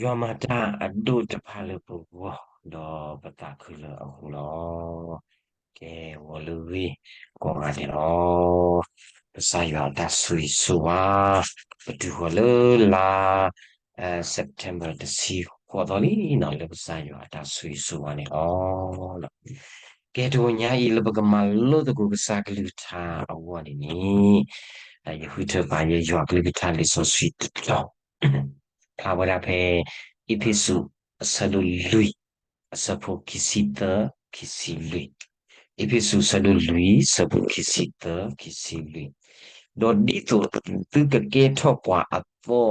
ယွၤမၤတၢ်အဒိၣ်တဖၣ်လၢပဂီၢ်, ဒီးပသးခုလၢအဃိလီၤ. ကဲ, ဂီၤလၢဂ့ၤကိးဂၤဒဲးလီၤ. ကစၢ်ယွၤအတၢ်ဆိၣ်ဂ့ၤဆိၣ်ဝါ, ပတုၤဃီၤလၢလါ September တဆံဃိးသီလံနီၤ, လၢကစၢ်ယွၤအတၢ်ဆိၣ်ဂ့ၤဆိၣ်ဝါန့ၣ်လီၤ. ကဲ, တဂီၤညါအံၤ လၢပကမၤလိသကိးကစၢ်ကလုၢ်ကထါအဂီၢ်န့ၣ်န့ၣ်, ယဃုထၢပာ်ယွၤကလုၢ်ကထါလံာ်စီဆှံတတီၤ, ဖျါဝဲဒၣ်ဖဲ အ့းဖ့းစူး အဆၢဒိၣ်လွံၢ် အဆၢဖိခံဆံသၢ ခံဆံလွံၢ်, အ့းဖ့းစူး အဆၢဒိၣ်လွံၢ် အဆၢဖိခံဆံသၢ ခံဆံလွံၢ်, ဒီးဒ်သိးသုကကဲထီၣ်ပှၤအသီ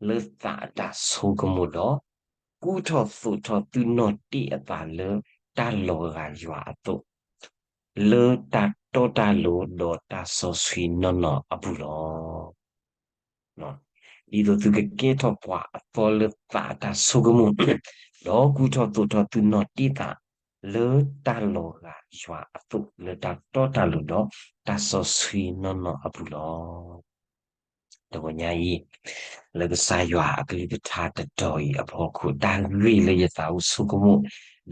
လၢသးအတၢ်ဆိကမိၣ်ဒီး, ကူထီၣ်သိးထီၣ်သုနီၢ်တ့ၢ်အသးလၢတၢ်လီၤဂာ်ယွၤအသိး, လၢတၢ်တီတၢ်လိၤဒီးတၢ်စီဆှံနီၢ်နီၢ်အပူၤလီၤ. ဒ်သိးသုကကဲထီၣ်ပှၤအသီလၢသးအတၢ်ဆိကမိၣ်, ဒီးကူထီၣ်သိးထီၣ်သုနီၢ်တ့ၢ်သးလၢတၢ်လီၤဂာ်ယွၤအသိး လၢတၢ်တီတၢ်လိၤဒီးတၢ်စီဆှံနီၢ်နီၢ်အပူၤလီၤ. တဂီၤညါအံၤ, လၢကစၢ်ယွၤအကလုၢ်ကထါတတီၤအံၤအဖီခိၣ်, တၢ်ဂ့ၢ်လၢယသးအိၣ်ဆိကမိၣ်,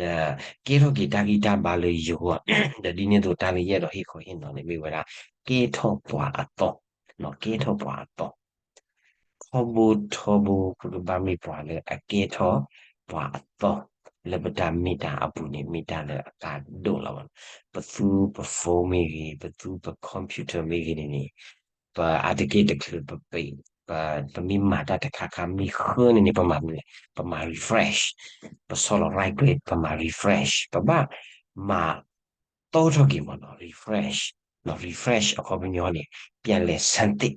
ဒီးကဲထီၣ်က့ၤတၢ်ဂံၢ်တၢ်ဘါလၢယဂီၢ်, ဒီးဒ်န့ၣ်အသိးတၢ်လၢယအဲၣ်ဒိးဟ့ၣ်ခီဟ့ၣ်နီၤန့ၣ် မ့ၢ်ဝဲဒၣ် ကဲထီၣ်ပှၤအသီ, ကဲထီၣ်ပှၤအသီ ထီဘိထီဘိ ပကဘၣ်မ့ၢ်ပှၤလၢအကဲထီၣ်ပှၤအသီ, လၢပတၢ်မ့ၢ်တၢ်အပူၤန့ၣ် မ့ၢ်တၢ်လၢအသးဒိၣ်လီၤ. ပသူပ phone မ့ၢ်ဂ့ၤ, ပသူပ computer မ့ၢ်ဂ့ၤန့ၣ်န့ၣ်, ပအါတက့ၢ်တချုးပပ့ၤ, ပမ့ၢ်မၤတၢ်တခါခါမ့ၢ်ဃၢန့ၣ်န့ၣ် ပမၤမနုၤလဲၣ်, ပမၤ refresh, ပဆီလီၤ right click ပမၤ refresh, ပဘၣ်မၤသီထီၣ်က့ၤမ့ၢ်နီၤ refresh, refresh အခီပညီန့ၣ် ပြန်လည်ဆန်းသစ်,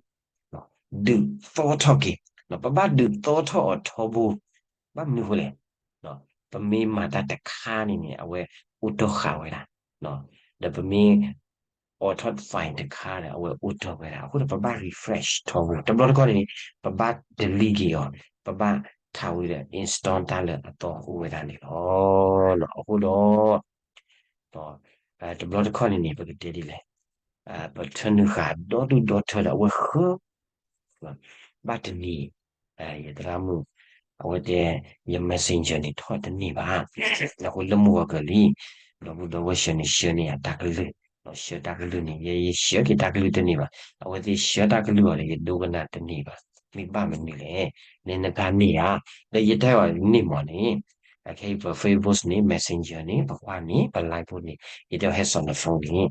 ဒုးသီထီၣ်က့ၤ, ပဘၣ်ဒုးသီထီၣ်အီၤထီဘိ, ဘၣ်မနုၤအဃိလဲၣ်, ပမ့ၢ်မၤတၢ်တခါန့ၣ်န့ၣ် အဝဲအိၣ်တီၢ်ဃာ်ဝဲဒၣ်, ဒီးပမ့ၢ်အိးထီၣ် file တခါဒီး အဝဲအိၣ်တီၢ်ဝဲဒၣ်, အဃိဒီးပဘၣ် refresh ထီဘိ, တဘျီတခီၣ်န့ၣ်န့ၣ် ပဘၣ် delete က့ၤအီၤ, ပဘၣ်ထးဝံၤဒီး install တၢ်လၢအသီအိၣ်ဝဲဒၣ်န့ၣ်လီၤ. အဃိဒီး တဘျီတခီၣ်န့ၣ်န့ၣ် ပကတဲဒ်လဲၣ်, ပထၢနုာ်ဃာ်ဒီဒူၣ်ဒီထၢဒီးအဝဲဃၢ, ဘၣ်တနံၤ, ယသရၣ်မုၣ် အဝဲတဲ ယ messenger န့ၣ်ထီၣ်တန့ၢ်ဘၣ်, အဃိလၢမုၢ်ဂီၤကၢၤလံ, ဒီပုၢ်ဒီဝဲၢ်ဆှၢန့ၣ် ဆှၢန့ၢ်ယၤတၢ်ကလုၢ်, ဆှၢတၢ်ကလုၢ်န့ၣ် ယဆှၢက့ၤတၢ်ကလုၢ်တန့ၢ်ဘၣ်, အဝဲသ့ၣ်ဆှၢတၢ်ကလုၢ်အီၤဒီး ယဒိကနၣ်တန့ၢ်ဘၣ်, မ့ၢ်ဘၣ်မနုၤလဲၣ်, နနဖးန့ၢ်ဧါ, ဒီးယတဲအီၤန့ၢ်မ့ၢ်န့ၣ်, ခဲအံၤပ Facebook န့ၣ် messenger န့ၣ် ပကွၢ်န့ၣ် ပ live ဖိန့ၣ် ယတဲအီၤဟဲစိာ်န phone န့ၣ်,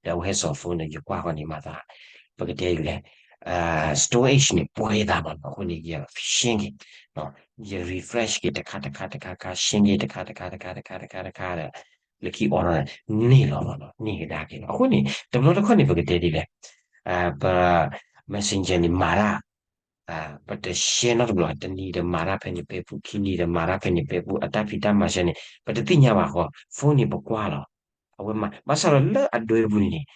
ဒီးအဝဲဟဲစိာ် phone န့ၣ် ယကွၢ်ဃီန့ၣ် မၤသး ပကတဲဒ်လဲၣ်, storage န့ၣ် ပှဲၤသးမးနီၤ, အဃိန့ၣ် ယ ရှင်းက့ၤ, ယ refresh က့ၤတခါတခါတခါတခါ ရှင်းက့ၤတခါတခါတခါတခါတခါတခါဒီး လၢခံအီၤဒီး န့ၢ်လီၤမးနီၤ, န့ၢ်ကဒါက့ၤလီၤ. အဃိန့ၣ် တဘျီတခီၣ်န့ၣ် ပကတဲဒ်လဲၣ်, ပ messenger န့ၣ်မၤတၢ် ပတ share နီတဘျီ, တနံၤဒီးမၤတၢ်ဖဲန့ၣ် ဖဲပူၤ, ခံနံၤဒီးမၤတၢ်ဖဲန့ၣ် ဖဲပူၤ, အတၢ်ဖံးတၢ်မၤဆၢန့ၣ် ပတသ့ၣ်ညါဘၣ်ဃီ, phone န့ၣ်ပကွၢ်လီၤ, အဝဲမၤ, ဘၣ်ဆၣ်ဒီးလၢအဒွဲပူၤန့ၣ်န့ၣ်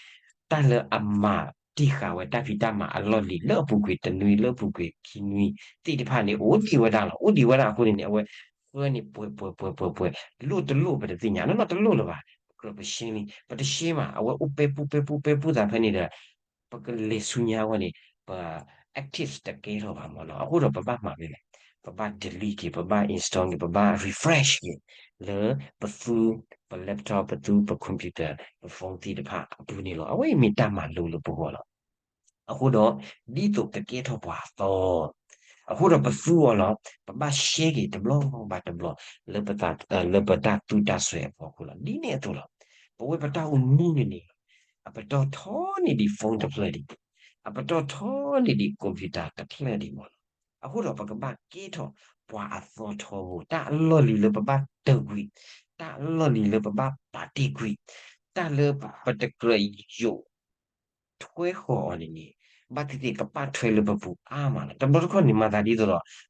တၢ်လၢအမၤတံၢ်ဃာ်ဝဲတၢ်ဖံးတၢ်မၤအလီၢ်လံၤ လၢအပူၤကွံာ်တနွံ လၢအပူၤကွံာ်ခံနွံသ့ၣ်တဖၣ်န့ၣ် အိၣ်ဒံးဝဲဒၣ်လီၤ, အိၣ်ဒံးဝဲဒၣ်အဃိန့ၣ်န့ၣ် အဝဲဃၢန့ၣ် ပှဲၤပှဲၤပှဲၤပှဲၤပှဲၤ, လိၣ်တလိၣ်ပတသ့ၣ်ညါ, နီၢ်နီၢ်တလိၣ်လၢၤဘၣ်, ပကြၢးပရှင်းလံ, ပတရှင်းဘၣ်, အဝဲအိၣ်ပဲပူပဲပူပဲပူသးဖဲန့ၣ်ဒီး ပကလဲၤဆူညါအဂီၢ်န့ၣ် ပ active တကဲထီၣ်ဘၣ်မးနီၤ, အဃိဒီးပဘၣ်မၤမနုၤလဲၣ်, ပဘၣ် delete က့ၤ, ပဘၣ် install က့ၤ, ပဘၣ် refresh က့ၤ လၢပသူ, ပ laptop ပသူ, ပ computer ပ phone သ့ၣ်တဖၣ်အပူၤန့ၣ်လီၤ. အဝဲအံၤမ့ၢ်တၢ်မၤလိလၢပဂီၢ်လီၤ. အဃိဒီး ဒ်သိးကကဲထီၣ်ပှၤအသီ, အဃိဒီးပသူအီၤလီၤ, ပဘၣ် share က့ၤတဘျီဘၣ်တဘျီ လၢပတၢ်သူတၢ်စွဲအဖီခိၣ်လီၤ. ဒ်န့ၣ်အသိးလီၤ, ပဝဲပတၢ်အိၣ်မူန့ၣ်န့ၣ် အပတီၢ်ထီန့ၢ်ဒံး phone တဖျၢၣ်ဒံး, အပတီၢ်ထီန့ၢ်ဒံး computer တဖျၢၣ်ဒံးမးလီၤ. အဃိဒီးပကဘၣ်ကဲထီၣ် ပှၤအသီထီဘိ, တၢ်အလီၢ်လံၤလၢပဘၣ်တၢၢ်ကွံာ်, တၢ်အလီၢ်လံၤလၢပဘၣ်ပာ်တ့ၢ်ကွံာ်, တၢ်လၢပတကြၢးယိာ် ထွဲဃီၤအီၤန့ၣ်န့ၣ်, ဘၣ်သ့ၣ်သ့ၣ်ကပာ်ထွဲလၢပပူၤအါမးလီၤ. တဘျီတခီၣ်န့ၣ် မၤသးဒ်သိးဒီး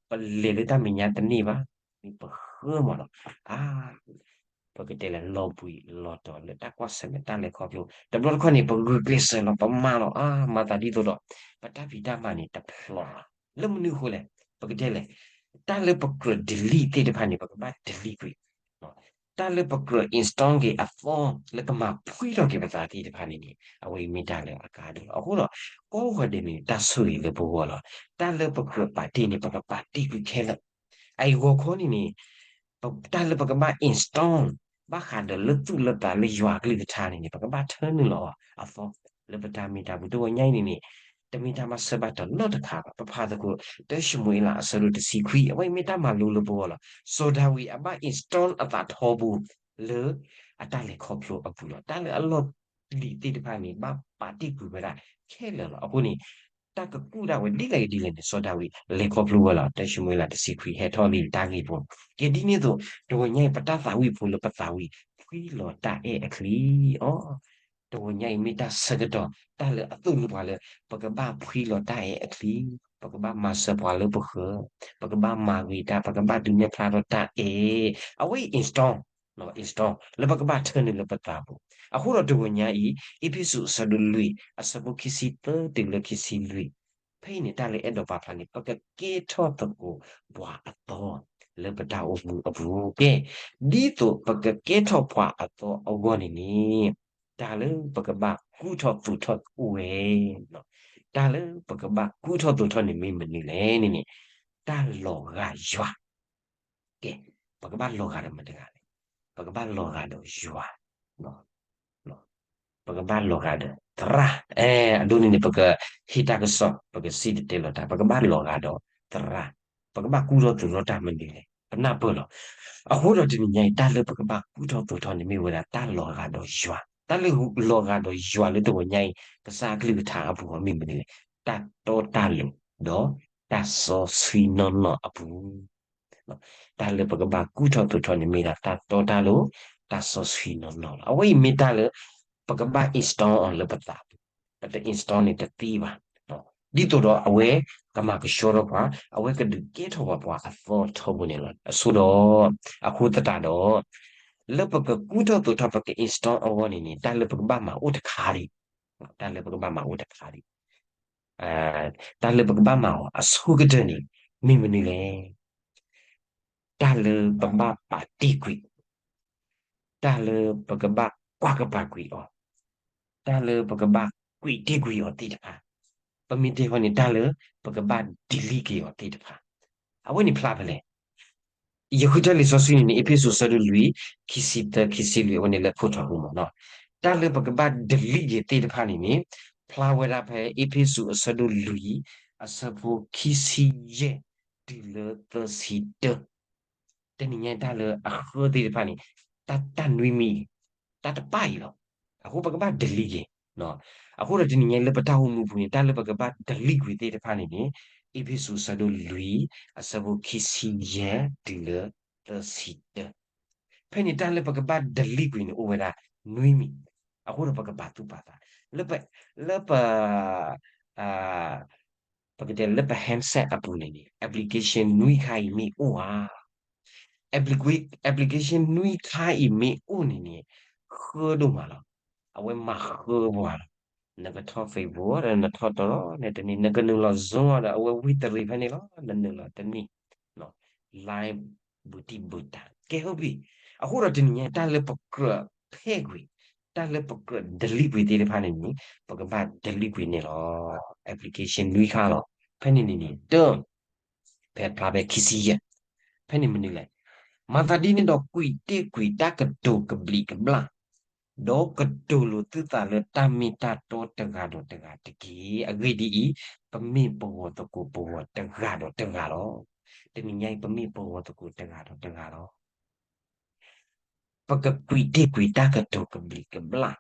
ပလဲၤလၢတၢ်မဲာ်ညါတန့ၢ်ဘၣ်, မ့ၢ်ပဃၢမးလီၤ. အါ, ပကတဲလၢ လီၤဘှံးလီၤတီၤလၢတၢ်ကွၢ်ဆၢၣ်မဲာ်တၢ်လဲၤခီဖျိ, တဘျီတခီၣ်န့ၣ် ပဂုာ်ကျဲးစၢးလီၤ, ပမၤလီၤ, အါ, မၤသးဒ်သိးဒီး ပတၢ်ဖံးတၢ်မၤန့ၣ်တဖျိးလီၤ. လၢမနုၤအဃိလဲၣ်, ပကတဲလဲၣ်, တၢ်လၢပကြၢး delete သ့ၣ်တဖၣ်န့ၣ် ပကဘၣ် delete ကွံာ် တၢ်လၢပကြၢး install က့ၤအသီ လၢကမၤဖှံထီၣ်က့ၤပသးသ့ၣ်တဖၣ်န့ၣ်န့ၣ် အဝဲအံၤမ့ၢ်တၢ်လၢအကါဒိၣ်လီၤ. အဃိဒီး ကိးဂၤဒဲးန့ၣ် တၢ်ဆိၣ်ဂ့ၤလၢပဂီၢ်လီၤ. တၢ်လၢပကြၢးပာ်တ့ၢ်န့ၣ် ပကပာ်တ့ၢ်ကွံာ်ခဲလၢာ် အအံၤဂီၤခီန့ၣ်န့ၣ် ပတၢ်လၢပကဘၣ် install ဘၣ်ဃးဒီးလၢသူၣ်လၢသးလၢယွၤအကလုၢ်ကထါန့ၣ်န့ၣ် ပကဘၣ်ထၢနုာ်လီၤအီၤအသီ လၢပတၢ်မ့ၢ်တၢ်ပူၤ တဂီၤညါအံၤန့ၣ်န့ၣ် တမ့ၢ်တၢ်မၤစၢၤဘၣ်တၢ်နီတခါဘၣ်. ပဖးသကိး တၢၡမူၤအ့လးအဆၢဒိၣ်တဆံခွံ အဝဲအံၤမ့ၢ်တၢ်မၤလိလၢပဂီၢ်လီၤ. စီၤဒၤဝံးအဘၣ် install အသးထီဘိ လၢအတၢ်လဲၤခီဖျိအပူၤလီၤ. တၢ်လၢအလီၢ်လံၤသ့ၣ်တဖၣ်န့ၣ် ဘၣ်ပာ်တ့ၢ်ကွံာ်ဝဲဒၣ်ခဲလၢာ်လီၤ. အဃိန့ၣ် တၢ်ကကူၣ်ဒၣ်ဝဲဒ်လဲၣ်ဂ့ၤဒ်လဲၣ်န့ၣ် စီၤဒၤဝံးလဲၤခီဖျိဝဲလီၤ. တၢၡမူၤအ့လးတဆံခွံ ဟဲထီၣ်လံတၢ်ဂ့ၢ်ဖိ ကဲဒ်န့ၣ်အသိး တဂီၤညါအံၤ ပတၢ်သးဝံၣ်ဖိလၢပသးဝံၣ် ဖှံလီၤတၢ်အဲၣ်အချံအီၤ တဂီၤညါအံၤမ့ၢ်တၢ်ဆၢကတီၢ် တၢ်လၢအသိၣ်လိပှၤလၢ ပကဘၣ်ဖှံလီၤတၢ်အဲၣ်အချံ, ပကဘၣ်မၤစၢၤပှၤလၢပဃၢၤ, ပကဘၣ်မၤဂ့ၤတၢ်, ပကဘၣ်ဒုးနဲၣ်ဖျါထီၣ်တၢ်အဲၣ်, အဝဲအံၤ install, install လၢပကဘၣ်ထၢနုာ်လၢပသးပူၤ. အဃိဒီးတဂီၤညါအံၤ အ့းဖ့းစူးအဆၢဒိၣ်လွံၢ် အဆၢဖိခံဆံသၢတုၤလၢခံဆံလွံၢ် ဖဲအံၤန့ၣ် တၢ်လၢအဲၣ်ဒိးပာ်ဖျါန့ၣ် ပကကဲထီၣ်သကိးပှၤအသီ လၢပတၢ်အိၣ်မူအပူၤ. ကဲ, ဒ်သိးပကကဲထီၣ်ပှၤအသီအဂီၢ်န့ၣ်န့ၣ် တၢ်လၢပကဘၣ်ကူၣ်ထီၣ်သိးထီၣ်အိၣ်ဝဲ, တၢ်လၢပကဘၣ်ကူၣ်ထီၣ်သိးထီၣ်န့ၣ်မ့ၢ်မနုၤလဲၣ်န့ၣ်န့ၣ် တၢ်လီၤဂာ်ယွၤ ကဲ, ပကဘၣ်လီၤဂာ်ဒီးမတၤတဂၤလဲၣ်. ပကဘၣ်လီၤဂာ်ဒီးယွၤ, ပကဘၣ်လီၤဂာ်ဒီးသရၣ်, အဲ, အဒိန့ၣ်န့ၣ် ပကဟ့ၣ်တၢ်ကစီၣ် ပကစံၣ်တဲၤတဲလီၤတၢ် ပကဘၣ်လီၤဂာ်ဒီးသရၣ်, ပကဘၣ်ကူၣ်ထီၣ်သိးထီၣ်တၢ်မနုၤလဲၣ် ပနၢ်ပၢၢ်လီၤ. အဃိဒီးတနံၤညါအံၤ တၢ်လၢပကဘၣ်ကူၣ်ထီၣ်သိးထီၣ်န့ၣ်မ့ၢ်ဝဲဒၣ်တၢ်လီၤဂာ်ဒီးယွၤ, တၢ်လၢလီၤဂာ်ဒီးယွၤလၢတဂီၤညါအံၤ ကစၢ်အကလုၢ်ကထါအပူၤအီၤမ့ၢ်မနုၤလဲၣ်. တၢ်တီတၢ်လိၤ ဒီးတၢ်စီဆှံနီၢ်နီၢ်အပူၤ တၢ်လၢပကဘၣ်ကူၣ်ထီၣ်သိးထီၣ်န့ၣ် မ့ၢ်ဒၣ်တၢ်တီတၢ်လိၤ တၢ်စီဆှံနီၢ်နီၢ်လီၤ. အဝဲအံၤမ့ၢ်တၢ်လၢ ပကဘၣ် install အီၤလၢပသးပူၤ, ပတ install န့ၣ်တသ့ဘၣ်. ဒ်သိးဒီးအဝဲကမၤကဆှီထီၣ်ပှၤ, အဝဲကဒုးကဲထီၣ်ပှၤပှၤအသီထီဘိန့ၣ်လီၤ. အဆိဒီး အဃိသတးဒီး လၢပကကူၣ်ထီၣ်သိးထီၣ် ပက install အဂီၢ်န့ၣ်န့ၣ် တၢ်လၢပကဘၣ်မၤအိၣ်တခါဒံး, တၢ်လၢပကဘၣ်မၤအိၣ်တခါဒံး တၢ်လၢပကဘၣ်မၤအီၤအဆိကတၢၢ်န့ၣ် မ့ၢ်မနုၤလဲၣ်. တၢ်လၢပဘၣ်ပာ်တ့ၢ်ကွံာ်, တၢ်လၢပကဘၣ်ကွၢ်ကပၤကွံာ်အီၤ, တၢ်လၢပကဘၣ်ကွံာ်တ့ၢ်ကွံာ်အီၤသ့ၣ်တဖၣ်, ပမ့ၢ်တဲဃီန့ၣ် တၢ်လၢပကဘၣ် delete က့ၤအီၤသ့ၣ်တဖၣ်, အဝဲန့ၣ်ဖျါဖဲလဲၣ်. ယဃုထၢလံာ်စီဆှံန့ၣ်န့ၣ် အ့းဖ့းစူးအဆၢဒိၣ်လွံၢ် ခံဆံသၢ ခံဆံလွံၢ် အဝဲန့ၣ်လၢခိၣ်ထီၣ်ဟူမးနီၤ, တၢ်လၢပကဘၣ် delete က့ၤသ့ၣ်တဖၣ်န့ၣ်န့ၣ် ဖျါဝဲဒၣ်ဖဲအ့းဖ့းစူးအဆၢဒိၣ်လွံၢ် အဆၢဖိခံဆံယဲၢ် တုၤလၢသၢဆံတၢ တနံၤညါတၢ်လၢအဃၢသ့ၣ်တဖၣ်န့ၣ် တၢ် တၢ်နွံမံၤ တၢ်တပၣ်အံၤလီၤ. အဃိပကဘၣ် delete က့ၤ. အဃိဒီးတနံၤညါလၢပတၢ်အိၣ်မူပူၤန့ၣ် တၢ်လၢပကဘၣ် delete ကွံာ်သ့ၣ်တဖၣ်န့ၣ်န့ၣ် အ့းဖ့းစူးအဆၢဒိၣ်လွံၢ် အဆၢဖိခံဆံယဲၢ် တုၤလၢသၢဆံတၢ ဖဲန့ၣ်တၢ်လၢပကဘၣ် delete ကွံာ်န့ၣ် အိၣ်ဝဲဒၣ်နွံမံၤ, အဃိဒီးပကပာ်သူၣ်ပာ်သး လၢပ လၢပ ပကတဲလၢပ handset အပူၤန့ၣ်န့ၣ် application နွံခါအံၤမ့ၢ်အိၣ်ဧါ, application နွံခါအံၤမ့ၢ်အိၣ်န့ၣ်န့ၣ် ဃၢဒိၣ်မးလီၤ. အဝဲမၤဃၢပှၤလီၤ. နကထီၣ် Facebook ဒီးနထီၣ်တီၤလီၤန့ၣ်တနံၤ နကနုာ်လီၤ Zoom ဒီး အဝဲဝံသရံၣ်ဖဲန့ၣ်လီၤ နနုာ်လီၤတနံၤ live ဘူးတံၢ်ဘူးတၢ် ကဲဟုတ်ပြီ. အဃိဒီးတနံၤညါ တၢ်လၢပကြၢးဖဲကွံာ် တၢ်လၢပကြၢး delete ကွံာ်သ့ၣ်တဖၣ်န့ၣ်န့ၣ် ပကဘၣ် delete ကွံာ်န့ၣ်လီၤ. application နွံခါလီၤ. ဖဲန့ၣ်န့ၣ်န့ၣ် တၢ် ဖဲဖျါဖဲခံဆံယဲၢ် ဖဲန့ၣ်မနုၤလဲၣ်. မၤသးဒ်န့ၣ်ဒီး ကွံာ်တ့ၢ်ကွံာ်တၢ်ကတိၤကဘျံးကဘျၣ် ဒီးကတိၤလိာ်သုသးလၢတၢ်မ့ၢ်တၢ်တီတဂၤဒီးတဂၤတက့ၢ်. အဂ့ၢ်ဒ်အံၤ, ပမ့ၢ်ပဂီၤသကိးပဂီၤတဂၤဒီးတဂၤလီၤ. တနံၤညါအံၤ ပမ့ၢ်ပဂီၤသကိးတဂၤဒီးတဂၤလီၤ. ပကကွံာ်တ့ၢ်ကွံာ်တၢ်ကတိၤကဘျံးကဘျၣ်,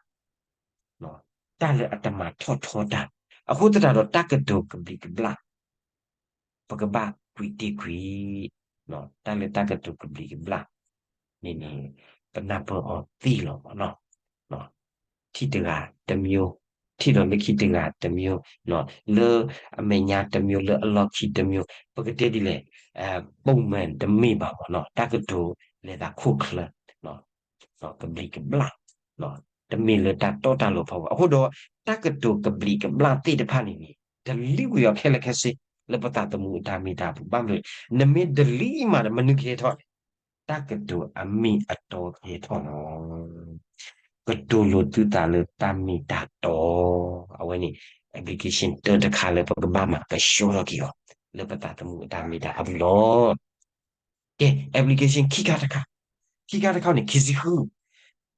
တၢ်လၢအတမၤထီၣ်ထီတၢ်, အဃိသတးဒီးတၢ်ကတိၤကဘျံးကဘျၣ် ပကဘၣ်ကွံာ်တ့ၢ်ကွံာ်, တၢ်လၢတၢ်ကတိၤကဘျံးကဘျၣ်န့ၣ်န့ၣ် ပနၢ်ပၢၢ်အီၤသ့လီၤမးနီၤ. ထံၣ်တဂၤတမျိုး, ထံၣ်ဒီးလၢခံတဂၤတမျိုး, လၢအမဲာ်ညါတမျိုး, လၢအလီၢ်ခံတမျိုး, ပကတဲဒ်လဲၣ်, ပုံမှန်တမ့ၢ်ဘၣ်မးနီၤ, တၢ်ကတိၤလဲၤသးခိၣ်ချၢ ကဘျံးကဘျၣ်, တမ့ၢ်လၢတၢ်တီတၢ်လိၤဖီဘၣ်. အဃိဒီး တၢ်ကတိၤကဘျံးကဘျၣ်သ့ၣ်တဖၣ်န့ၣ်န့ၣ် delete ကွံာ်အီၤခဲလၢာ်ခဲဆ့ လၢပသးသမူအတၢ်မ့ၢ်တၢ်ပူၤ. ဘၣ်မနုၤလဲၣ်, နမ့ၢ် delete မးဒီး မနုၤကဟဲထီၣ်လဲၣ်. တၢ်ကတိၤအမ့ၢ်အတီကဲထီၣ်လီၤ. ကတိၤလိာ်သုသးလၢတၢ်မ့ၢ်တၢ်တီ, အဝဲန့ၣ် application တၢတခါလၢပကဘၣ်မၤကဆှီထီၣ်က့ၤအီၤ လၢပသးသမူအတၢ်မ့ၢ်တၢ်အပူၤလီၤ. ကဲ application ခံခါတခါ, ခံခါတခါန့ၣ် ခံဆံဃု,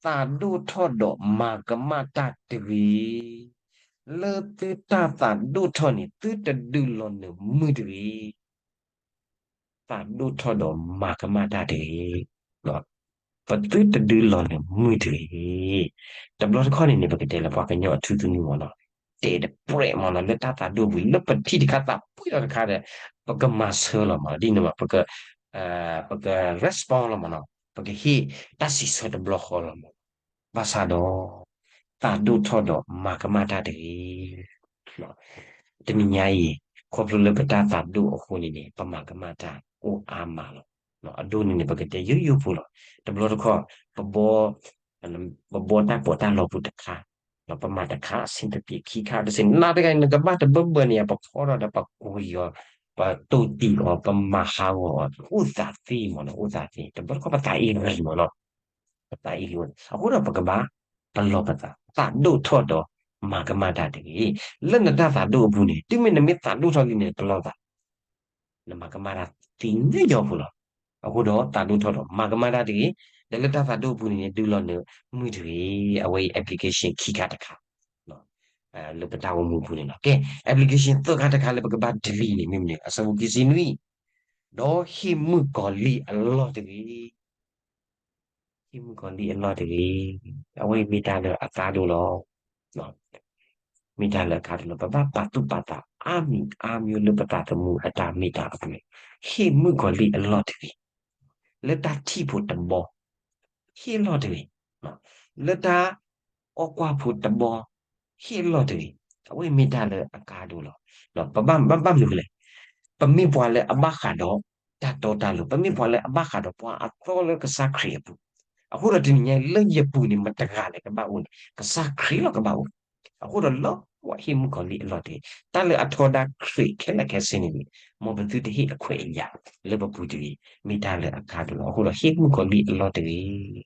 သးဒိၣ်ထီၣ်ဒီးမၤကမၣ်တၢ်တဂ့ၤ. လၢသုတၢ်သးဒိၣ်ထီၣ်န့ၣ် သုတဒုးလီၤနုာ်မုၢ်တဂ့ၤ. သးဒိၣ်ထီၣ်ဒီးမၤကမၣ်တၢ်တဂ့ၤ. ပသုတဒုးလီၤနုာ်မုၢ်တဂ့ၤ. တဘျီတခီၣ်န့ၣ်န့ၣ် ပကတဲလၢပှၤကညီအထူသနူမ့ၢ်နီၤ, တဲတပြဲးမ့ၢ်နီၤ လၢတၢ်သးဒိၣ်ပူၤ လၢပထံၣ်တခါသးပှံၢ်ထီၣ်တခါဒီး ပကမၤဆၢလီၤမ့ၢ်နီၤ, ဒ်န့ၣ်မ့ၢ် ပက ပက respond လီၤမ့ၢ်နီၤ, ပကဟ့ၣ်တၢ်စံးဆၢတဘျီဃီလီၤမ့ၢ်နီၤ. ဘၣ်ဆၣ်ဒီး သးဒိၣ်ထီၣ်ဒီးမၤကမၣ်တၢ်တဂ့ၤ. တနံၤညါအံၤ ခီဖျိလၢပတၢ်သးဒိၣ်အဃိန့ၣ်န့ၣ် ပမၤကမၣ်တၢ်အိၣ်အါမးလီၤ. အဒိန့ၣ်န့ၣ် ပကတဲယိယိဖိလီၤ. တဘျီတခီၣ် ပဘီ ပဘီတၢ်ပီးတၢ်လီပူၤတခါ, ပမၤတခါအဆင်တပြေခံခါတဆင်, နၤတဂၤန့ၣ် နကဘၣ်တဘၢဘၢန့ၣ် ပဖီထီၣ်ဒီးပကွံအီၤ, ပတိၢ်တံၢ်အီၤ, ပမၤဟးဂီၤအီၤ, အိၣ်သးသ့မ့ၢ်နီၤ, အိၣ်သးသ့, တဘျီတခီၣ်ပသးအ့ၣ်ဂ့ၤမ့ၢ်နီၤ, ပသးအ့ၣ်ဂ့ၤ. အဃိဒီးပကဘၣ် ပလီၢ်ပသး, သးဒိၣ်ထီၣ်ဒီးမၤကမၣ်တၢ်တဂ့ၤ. လၢနတၢ်သးဒိၣ်အပူၤန့ၣ် တုၤမ့ၢ်နမ့ၢ်သးဒိၣ်ထီၣ်လံန့ၣ် ပလီၢ်သး နမၤကမၣ်တၢ်သ့န့ၢ်ညီဖိလီၤ. အဃိဒီးသးဒိၣ်ထီၣ်ဒီးမၤကမၣ်တၢ်တဂ့ၤ, ဒီးလၢတၢ်သးဒိၣ်အပူၤန့ၣ်န့ၣ် ဒုးလီၤနုာ်မုၢ်တဂ့ၤ. အဝဲအံၤ application ခံခါတခါ လၢပတၢ်အိၣ်မူအပူၤန့ၣ်လီၤ. ကဲ application သၢခါတခါလၢပကဘၣ် delete န့ၣ် မ့ၢ်မနုၤလဲၣ်, အဆၢဖိခံဆံနွံ, ဒီးဟ့ၣ်မုၣ်ကီၤလံၢ်အလီၢ်တဂ့ၤ. ဟ့ၣ်မုၣ်ကီၤလံၢ်အလီၢ်တဂ့ၤ. အဝဲအံၤမ့ၢ်တၢ်လၢအကါဒိၣ်လီၤ. မ့ၢ်တၢ်လၢအကါဒိၣ်လီၤ. ပဘၣ်ပာ်သူၣ်ပာ်သးအါမံၤအါမံၤလၢပသးသမူအတၢ်မ့ၢ်တၢ်အပူၤန့ၣ်, ဟ့ၣ်မုၣ်ကီၤလံၢ်အလီၢ်တဂ့ၤ. လၢတၢ်ထံၣ်ဖိတဘီ ဟ့ၣ်လီၢ်တဂ့ၤ. လၢတၢ်အီၣ်ကွၢ်ဖိတဘီ ဟ့ၣ်လီၢ်တဂ့ၤ. အဝဲအံၤမ့ၢ်တၢ်လၢအကါဒိၣ်လီၤ. ပဘၣ် ဘၣ် ဘၣ်မနုၤလဲၣ်, ပမ့ၢ်ပှၤလၢအဘၣ်ဃးဒီးတၢ်တီတၢ်လိၤ, ပမ့ၢ်ပှၤလၢအဘၣ်ဃးဒီးပှၤအသီလၢကစၢ်ခရံာ်အပူၤ, အဃိဒီးတနံၤညါအံၤ လၢယပူၤန့ၣ် မတဂၤလဲၣ်ကဘၣ်အိၣ်န့ၣ် ကစၢ်ခရံာ်လီၤကဘၣ်အိၣ်. အဃိဒီးလၢပှၤဟ့ၣ်မုၣ်ကီၤလံၢ်အလီၢ်တဂ့ၤ. တၢ်လၢအထီဒါခရံာ်ခဲလၢာ်ခဲဆ့န့ၣ်န့ၣ် မ်ပသုတဟ့ၣ်အခွဲးအယာ်လၢပပူၤတဂ့ၤ. မ့ၢ်တၢ်လၢအကါဒိၣ်လီၤ. အဃိဒီးဟ့ၣ်မုၣ်ကီၤလံၢ်အလီၢ်တဂ့ၤ.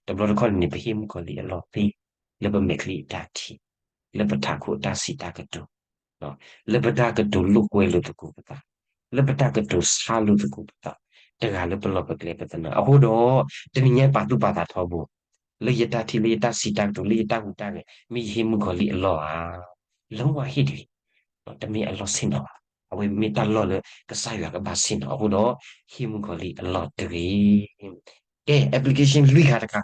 တဘျီတခီၣ်န့ၣ်န့ၣ် ပဟ့ၣ်မုၣ်ကီၤလံၢ်အလီၢ်သ့ လၢပမဲာ်ချံအတၢ်ထံၣ်, လၢပထးခိၣ်အတၢ်စံးတၢ်ကတိၤ, လၢပတၢ်ကတိၤလိာ်ကွဲလိာ်သကိးပသး, လၢပတၢ်ကတိၤဆါလိာ်သကိးပသး, တဂၤလၢပလီၢ်ပကျဲပသနၢၣ်. အဃိဒီး တနံၤညါပာ်သူၣ်ပာ်သးထီဘိ, လၢယတၢ်ထံၣ်လၢယတၢ်စံးတၢ်ကတိၤလၢယတၢ်ဟူးတၢ်ဂဲၤ မ့ၢ်ယဟ့ၣ်မုၣ်ကီၤလံၢ်အလီၢ်ဧါ. လၢမ့ၢ်ဟ့ၣ်တဂ့ၤ, တမ့ၢ်အလီၢ်ဆ့ၣ်နီၤဘၣ်. အဝဲမ့ၢ်တၢ်လီၢ်လၢကစၢ်ယွၤကဘၣ်ဆ့ၣ်နီၤ. အဃိဒီး ဟ့ၣ်မုၣ်ကီၤလံၢ်အလီၢ်တဂ့ၤ. ကဲ application လွံၢ်ခါတခါ,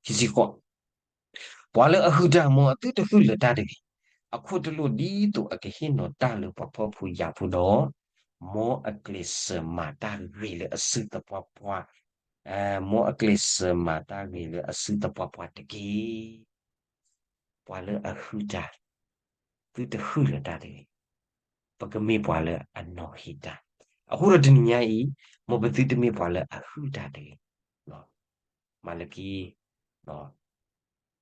ခံဆံဃိး, ပှၤလၢအဟုၣ်တၢ်မ်အသုတဟုၣ်လၢၤတၢ်တဂ့ၤ. အခိၣ်တလိၣ်ဒ်သိးအကဟ့ၣ်နီၤတၢ်လၢပှၤဖှီၣ်ဖိယာ်ဖိဒီး, မ်အကျဲးစၢးမၤတၢ်ဂ့ၤလၢအစုသပှၢ်ပှၢ်, မ်အကျဲးစၢးမၤတၢ်ဂ့ၤလၢအစုသပှၢ်ပှၢ်တက့ၢ်. ပှၤလၢအဟုၣ်တၢ်, သုတဟုၣ်လၢၤတၢ်တဂ့ၤ. ပကမ့ၢ်ပှၤလၢအနီၤဟ့ၣ်တၢ်. အဃိဒီးတနံၤညါအံၤ, မ်ပသုတမ့ၢ်ပှၤလၢအဟုၣ်တၢ်တဂ့ၤ. မၤလကံ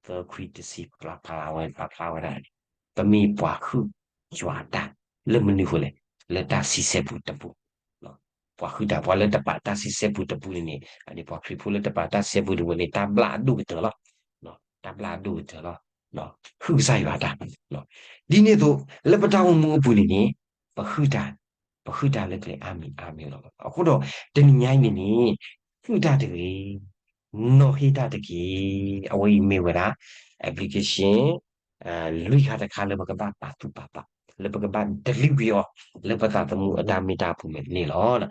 သၢခွံတဆံ ပာ်ဖျါဝဲဒၣ်န့ၣ်, ပမ့ၢ်ပှၤဟုၣ်ယွၤအတၢ် လၢမနုၤအဃိလဲၣ်, လၢတၢ်ဆံဆဲပူၤတပူၤ, ပှၤဟုၣ်တၢ် ပှၤလၢတပာ်တၢ်ဆံဆဲပူၤတပူၤန့ၣ်န့ၣ်, ပှၤခရံာ်ဖိလၢတပာ်တၢ်ဆံဆဲပူၤတပူၤန့ၣ် တၢ်ဘျၣ်အဒိၣ်ကတၢၢ်လီၤ. တၢ်ဘျၣ်အဒိၣ်ကတၢၢ်လီၤ. ဟုၣ်ကစၢ်ယွၤအတၢ်. ဒ်န့ၣ်အသိး လၢပတၢ်အိၣ်မူအပူၤန့ၣ်န့ၣ်, ပဟုၣ်တၢ်, ပဟုၣ်တၢ်လၢကျဲအါမံၤအါမံၤလီၤ. အဃိဒီး တနံၤညါအံၤန့ၣ်န့ၣ်, ဟုၣ်တၢ်တဂ့ၤ, နီၤဟ့ၣ်တၢ်တက့ၢ်. အဝဲအံၤမ့ၢ်ဝဲဒၣ် application လွံၢ်ခါတခါလၢပကဘၣ်ပာ်သူၣ်ပာ်သး, လၢပကဘၣ် delete ကွံာ်အီၤ လၢပသးသမူအတၢ်မ့ၢ်တၢ်အပူၤန့ၣ်လီၤ.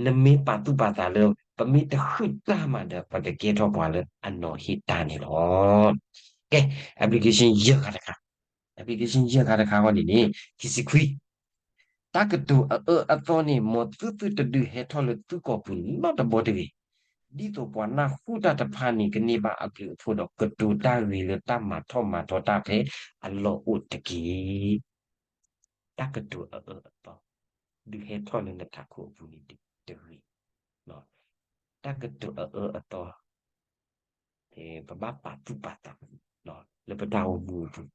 နမ့ၢ်ပာ်သူၣ်ပာ်သးလၢ ပမ့ၢ်တဟုၣ်တၢ်မးဒီး ပကကဲထီၣ်ပှၤလၢအနီၤဟ့ၣ်တၢ်န့ၣ်လီၤ. ကဲ application ယဲၢ်ခါတခါ, application ယဲၢ်ခါတခါအဂီၢ်န့ၣ်န့ၣ်, ခံဆံခွံ တၢ်ကတိၤအအၢအသီန့ၣ် မ်သုသုတဒုးဟဲထီၣ်လၢသုကီၢ်ပူၤနီတဘီတဂ့ၤ. ဒ်သိးပှၤနၢ်ဟူတၢ်တဖၣ်န့ၣ် ကန့ၢ်ဘၣ်အဘျုးအဖှိၣ်ဒီး ကတိၤတၢ်ဂ့ၤလၢတၢ်မၤထီၣ်မၤထီတၢ်ဖဲအလီၢ်အိၣ်တက့ၢ်. တၢ်ကတိၤအအၢအသီ ဒုးဟဲထီၣ်လၢနထးခိၣ်အပူၤန့ၣ်တဂ့ၤ. တၢ်ကတိၤအအၢအသီ ပဘၣ်ပာ်သူၣ်ပာ်သး လၢပတၢ်အိၣ်မူအပူၤ,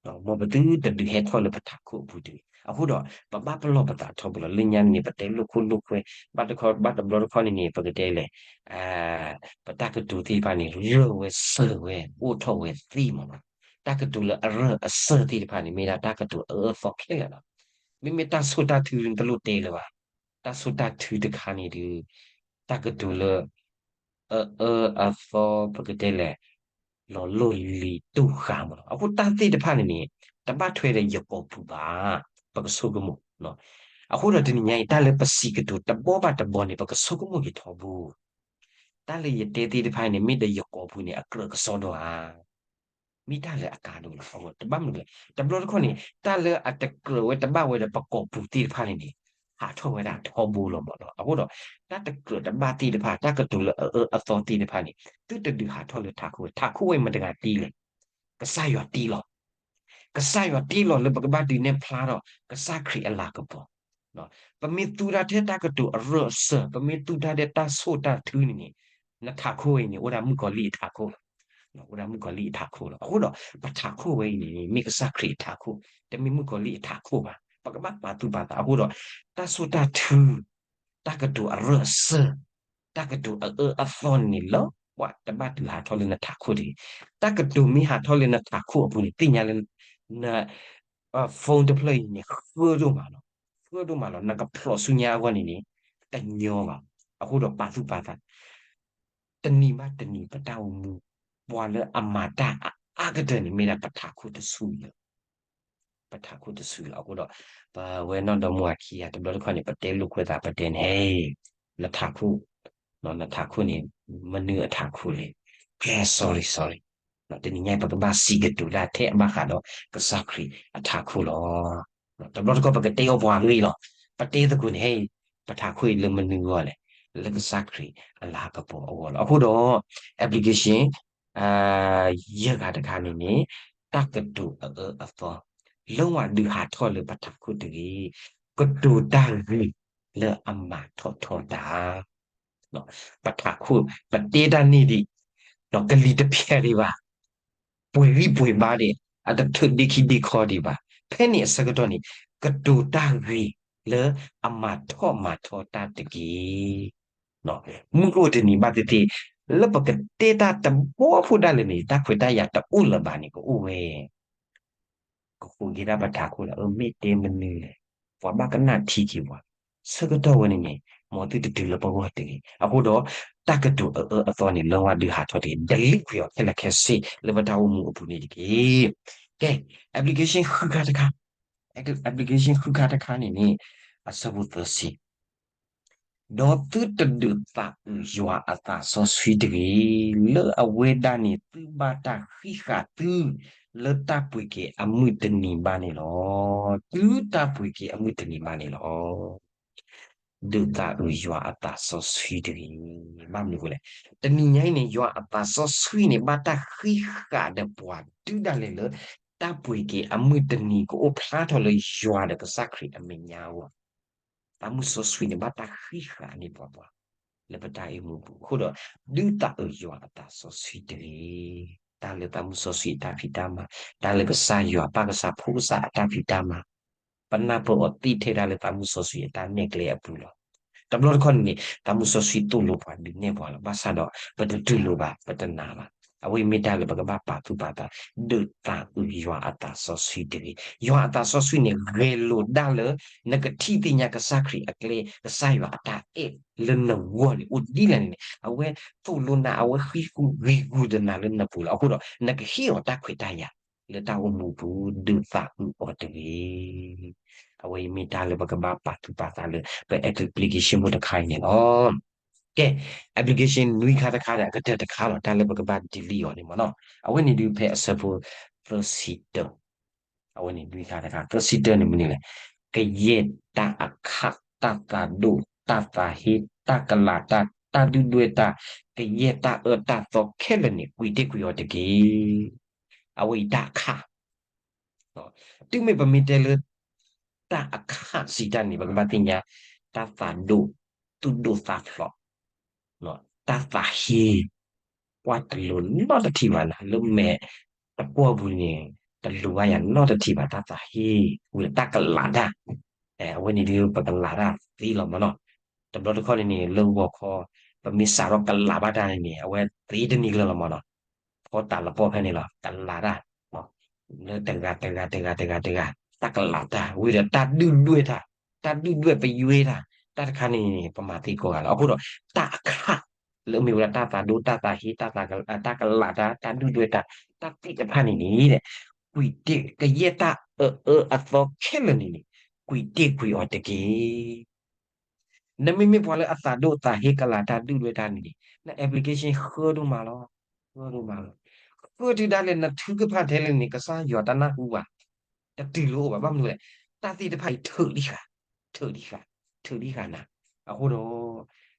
မ်ပသုတဒုးဟဲထီၣ်လၢပထးခိၣ်အပူၤတဂ့ၤ. အဃိဒီး ပဘၣ်ပလီၢ်ပသးထီဘိလီၤ. လၢညါန့ၣ် ပတဲလိာ်ခိၣ်လိာ်ခွဲ ဘၣ်တခီ ဘၣ်တဘျီတခီန့ၣ်န့ၣ် ပကတဲလဲၣ်, ပတၢ်ကတိၤသ့ၣ်တဖၣ်န့ၣ် ရၢၢ်ဝဲစၢၢ်ဝဲ အိၣ်ထီၣ်ဝဲသ့မးလီၤ. တၢ်ကတိၤလၢအရၢၢ်အစၢၢ်သ့ၣ်တဖၣ်န့ၣ် မ့ၢ်ဒၣ်တၢ်ကတိၤအအၢအသီခဲလၢာ်လီၤ. မ့မ့ၢ်တၢ်ဆိၣ်တၢ်ထုတလိၣ်တဲလၢၤဘၣ်. တၢ်ဆိၣ်တၢ်ထုတခါန့ၣ်ဒီး တၢ်ကတိၤလၢ အအၢအသီ ပကတဲလဲၣ် လီၤလိၢ်လံၤတိၢ်ဃာ်မးလီၤ. အဃိတၢ်သ့ၣ်တဖၣ်န့ၣ်န့ၣ် တဘၣ်ထွဲဒီးယကိာ်ပူၤဘၣ်, ပကဆိကမိၣ်. အဃိဒီးတနံၤညါအံၤ တၢ်လၢပစံးကတိၤတဘီဘၣ်တဘီန့ၣ် ပကဆိကမိၣ်က့ၤထီဘိ တၢ်လၢယတဲသ့ၣ်တဖၣ်န့ၣ် မ့ၢ်ဒီးယကိာ်ပူၤန့ၣ် အကြၢးကစီဒီဧါ, မ့ၢ်တၢ်လၢအကါဒိၣ်လီၤ. တဘၣ်မနုၤလဲၣ်, တဘျီတခီၣ်န့ၣ် တၢ်လၢအတကြၢးဝဲတဘၣ်ဝဲဒီးပကိာ်ပူၤသ့ၣ်တဖၣ်န့ၣ်န့ၣ် ဟးထီၣ်ဝဲဒၣ်ထီဘိလီၤမးလီၤ. အဃိဒီး တၢ်တကြၢးတဘၣ်သ့ၣ်တဖၣ် တၢ်ကတိၤလၢအအၢအသီသ့ၣ်တဖၣ်န့ၣ် သုတဒုးဟးထီၣ်လၢထးခိၣ်ဝဲ, ထးခိၣ်ဝဲမတၤတဂၤတ့လဲၣ်, ကစၢ်ယွၤတ့လီၤ. ကစၢ်ယွၤတ့လီၤလၢပကဘၣ်ဒုးနဲၣ်ဖျါထီၣ် ကစၢ်ခရံာ်အလၤကပီၤ. ပမ့ၢ်သူတၢ်ထဲတၢ်ကတိၤအရၢၢ်အစၢၢ်, ပမ့ၢ်သူတၢ်ထဲတၢ်ဆိၣ်တၢ်ထုန့ၣ်န့ၣ် နထးခိၣ်ဝဲအံၤန့ၣ် အိၣ်ဒၣ်မုၣ်ကီၤလံၢ်အထးခိၣ်လီၤ. အိၣ်ဒၣ်မုၣ်ကီၤလံၢ်အထးခိၣ်လီၤ. အဃိဒီး ပထးခိၣ်ဝဲအံၤန့ၣ် မ့ၢ်ကစၢ်ခရံာ်အထးခိၣ်, တမ့ၢ်မုၣ်ကီၤလံၢ်အထးခိၣ်ဘၣ်. ပကဘၣ်ပာ်သူၣ်ပာ်သးအဃိဒီး တၢ်ဆိၣ်တၢ်ထု တၢ်ကတိၤအရၢၢ်အစၢၢ်, တၢ်ကတိၤအအၢအသီန့ၣ်န့ၣ် လၢပှၤတဘၣ်ဒုးဟးထီၣ်လၢနထးခိၣ်တဂ့ၤ. တၢ်ကတိၤမ့ၢ်ဟးထီၣ်လၢနထးခိၣ်အပူၤန့ၣ် သ့ၣ်ညါလၢ န phone တဖျၢၣ်အံၤန့ၣ် ဃၢဒိၣ်မးလီၤ. ဃၢဒိၣ်မးလီၤ. နကဖျိးဆူညါအဂီၢ်န့ၣ်န့ၣ် တညီဘၣ်. အဃိဒီးပာ်သူၣ်ပာ်သး တနံၤဘၣ်တနံၤ ပတၢ်အိၣ်မူ ပှၤလၢအမၤတၢ်အအါကတၢၢ်န့ၣ် မ့ၢ်ဒၣ်ပထးခိၣ်တဆူလီၤ. ပထးခိၣ်တဆူလီၤ. အဃိဒီး ပဝဲနီၢ်ဒီမါဝၤခံဂၤ တဘျီတခီၣ်န့ၣ် ပတဲလိာ်ကွဲသး ပတဲန့ၣ် ဟဲ နထးခိၣ် နထးခိၣ်န့ၣ် မနုၤအထးခိၣ်လဲၣ်. ဟဲ sorry sorry, တနံၤညါအံၤ ပကဘၣ်စံးကတိၤဒၣ်ထဲအဘၣ်ဃးဒီးကစၢ်ခရံာ်အထးခိၣ်လီၤ. တဘျီတခီၣ် ပကတဲအီၤပှၤဂ့ၢ်လီၤ. ပတဲသကိးန့ၣ် ဟဲ ပထးခိၣ်အံၤလၢမနုၤအဂီၢ်လဲၣ်, လၢကစၢ်ခရံာ်အလၤကပီၤအဂီၢ်လီၤ. အဃိဒီး application ယဲၢ်ဂၤတခါန့ၣ်န့ၣ် တၢ်ကတိၤအအၢအသီ လၢဝဲဒုးဟးထီၣ်လၢပထးခိၣ်တဂ့ၤ, ကတိၤတၢ်ဂ့ၤလၢအမၤထီၣ်ထီတၢ် ပထးခိၣ် ပတဲတၢ်န့ၣ်ဒံး ဒီးကလံၤတဖျဲးဒံးဘၣ်, ပှ့ၤဂံၢ်ပှ့ၤဘါဒံး, အတထုးဒ့ခံဒ့ခီဒံးဘၣ်. ဖဲန့ၣ်အဆၢကတီၢ်န့ၣ် ကတိၤတၢ်ဂ့ၤလၢအမၤထီၣ်မၤထီတၢ်တက့ၢ်. မုၢ်ကအိၣ်တနံၤဘၣ်သ့ၣ်သ့ၣ် လၢပကတဲတၢ်တဘီဖိဒၣ်လဲာ်န့ၣ် တၢ်ခွဲးတၢ်ယာ်တအိၣ်လၢၤဘၣ်န့ၣ် ကအိၣ်ဝဲ ကဃိးက့ၤဒၣ်ပထးခိၣ်လၢ အမ့ၢ်တဲမနုၤလဲၣ်, ပှၤဘၣ်ကနၣ်ထံက့ၤပှၤ, ဆၢကတီၢ်ဝဲန့ၣ်န့ၣ် မ်သုတတုၤလၢပဂီၢ်တဂ့ၤ. အဃိဒီး တၢ်ကတိၤအအၢအသီန့ၣ် လၢဝဲဒုးဟးထီၣ်တဂ့ၤ, delete ကွံာ်အီၤခဲလၢာ်ခဲဆ့ လၢပတၢ်အိၣ်မူအပူၤန့ၣ်တက့ၢ်. ကဲ application ဃုခါတခါ, application ဃုခါတခါန့ၣ်န့ၣ် အဆၢဖိသၢဆံ ဒီးသုတဒုးသးအုးယွၤအသးစီဆှံတဂ့ၤ, လၢအဝဲဒၣ်န့ၣ်သုဘၣ်တၢ်ဃံးဃာ်သု လၢတၢ်ပှ့ၤက့ၤအမုၢ်တနံၤဘၣ်န့ၣ်လီၤ. သုတၢ်ပှ့ၤက့ၤအမုၢ်တနံၤဘၣ်န့ၣ်လီၤ. ဒုးသးအုးယွၤအသးစီဆှံတဂ့ၤ. ဘၣ်မနုၤအဃိလဲၣ်, တနံၤညါအံၤန့ၣ် ယွၤအသးစီဆှံန့ၣ် ဘၣ်တၢ်ဃံးဃာ်ဒီးပှၤတုၤဒၣ်လဲာ်လၢ တၢ်ပှ့ၤက့ၤအမုၢ်တနံၤကအိၣ်ဖျါထီၣ်လၢယွၤဒီးကစၢ်ခရံာ်အမဲာ်ညါအဂီၢ် သးမုၢ်စီဆှံန့ၣ် ဘၣ်တၢ်ဃံးဃာ်န့ၢ်ပှၤပှၤ လၢပတၢ်အိၣ်မူအပူၤ. အဃိဒီး ဒုးသးအုးယွၤအသးစီဆှံတဂ့ၤ. တၢ်လၢသးမုၢ်စီဆှံအတၢ်ဖံးတၢ်မၤ, တၢ်လၢကစၢ်ယွၤပၢ်ကစၢ်ဖိကစၢ်အတၢ်ဖံးတၢ်မၤ, ပနၢ်ပၢၢ်အီၤသ့ထဲဒၣ်လၢသးမုၢ်စီဆှံအတၢ်နဲၣ်ကျဲအပူၤလီၤ. တဘျီတခီၣ်န့ၣ်န့ၣ် သးမုၢ်စီဆှံသိၣ်လိပှၤဒုးနဲၣ်ပှၤလီၤ. ဘၣ်ဆၣ်ဒီး ပတတူၢ်လိာ်ဘၣ်, ပတနာ်ဘၣ်. အဝဲအံၤမ့ၢ်တၢ်လၢပကဘၣ်ပာ်သူၣ်ပာ်သး, ဒုးသးအုးယွၤအသးစီဆှံတဂ့ၤ. ယွၤအသးစီဆှံန့ၣ် ဂဲၤလိာ်ဒၣ်လၢ နကထံၣ်သ့ၣ်ညါကစၢ်ခရံာ်အကျဲ ကစၢ်ယွၤအတၢ်အဲၣ်လၢနဂီၢ်န့ၣ် အိၣ်ဒ်လဲၣ်န့ၣ်န့ၣ် အဝဲသိၣ်လိနၤ အဝဲဃံဃူဂံၤဂူာ်ဒီးနၤလၢနပူၤလီၤ. အဃိဒီး နကဟ့ၣ်အီၤတၢ်ခွဲးတၢ်ယာ် လၢတၢ်အိၣ်မူအပူၤ ဒုးသးအုးအီၤတဂ့ၤ. အဝဲအံၤမ့ၢ်တၢ်လၢပကဘၣ်ပာ်သူၣ်ပာ်သးလၢ ပ application ဖိတခါအံၤန့ၣ်လီၤ. ကဲ application နွံခါတခါဒီး အကတၢၢ်တခါလီၤ. တၢ်လၢပကဘၣ် delete အီၤန့ၣ်မ့ၢ်နီၤ. အဝဲန့ၣ်ဒုးဖဲအဆၢဖိသၢဆံတၢ အဝဲန့ၣ်နွံခါတခါ, သၢဆံတၢန့ၣ်မနုၤလဲၣ်, ကယဲၢ်တၢ်အခၣ်, တၢ်သးဒိၣ်, တၢ်သးဟ့, တၢ်ကလၤတၢ်, တၢ်ဒုၣ်ဒွဲၣ်တၢ်, ကယဲၢ်တၢ်အၢတၢ်သီခဲလၢာ်န့ၣ် ကွံာ်တ့ၢ်ကွံာ်အီၤတက့ၢ်. အဝဲအံၤတၢ်အခၣ် တုၤမ့ၢ်ပမ့ၢ်တဲလၢ တၢ်အခၣ်စံးတၢ်န့ၣ် ပကဘၣ်သ့ၣ်ညါ တၢ်သးဒိၣ်, သူၣ်ဒိၣ်သးဖျိး, တၢ်သးဟ့, ကွၢ်တလိၤနီတထံၣ်ဘၣ်နၤ လၢမဲာ်တကွီၢ်ပူၤန့ၣ် တလိၣ်ဘၣ်ယၤနီတထံၣ်ဘၣ် တၢ်သးဟ့ ဝံၤဒီးတၢ်ကလးတၢ်, အဝဲန့ၣ်ဒုး ပကလးတၢ်သ့လီၤမးနီၤ. တဘျီတခီၣ်န့ၣ်န့ၣ် လၢဂီၤခီ ပမ့ၢ်စးထီၣ်ကလးဘၣ်တၢ်န့ၣ်န့ၣ် အဝဲသ့တနံၤကျၢၤလီၤမးနီၤ. ဖီတၢ်လပီၢ်ဖဲန့ၣ်လီၤ ကလးတၢ် လၢတဂၤတဂၤတဂၤတဂၤတဂၤ တၢ်ကလးတၢ် ဝံၤဒီးတၢ်ဒုၣ်ဒွဲၣ်တၢ်, တၢ်ဒုၣ်ဒွဲၣ်ပယွဲတၢ်, တၢ်တခါန့ၣ်န့ၣ် ပမၤသ့ကိးဂၤလီၤ. အဃိဒီး တၢ်အခၣ် လၢအမ့ၢ်ဝဲဒၣ်တၢ်သးဒိၣ် တၢ်သးဟ့ တၢ်ကလးတၢ် တၢ်ဒုၣ်ဒွဲၣ်တၢ် တၢ်သ့ၣ်တဖၣ်န့ၣ်န့ၣ် ကွံာ်တ့ၢ်ကယဲၢ်တၢ်အၢအၢအသီခဲလၢာ်န့ၣ်န့ၣ် ကွံာ်တ့ၢ်ကွံာ်အီၤတက့ၢ်. နမ့မ့ၢ်ပှၤလၢအသးဒိၣ်သးဟ့ကလးတၢ်ဒုၣ်ဒွဲၣ်တၢ်န့ၣ်န့ၣ် န application ဃၢဒိၣ်မးလီၤ, ဃၢဒိၣ်မးလီၤ. ဃၢတုၤဒၣ်လဲာ်နထုကဖၣ်ထဲလဲၣ်န့ၣ် ကစၢ်ယွၤတၢ်နၢ်ဟူဘၣ်, တတုၤလၢအိၣ်ဘၣ် ဘၣ်မနုၤလဲၣ်, တၢ်သ့ၣ်တဖၣ်အံၤထၢၣ်လံဃာ်, ထၢၣ်လံဃာ်, ထၢၣ်လံဃာ်နၤ. အဃိဒီး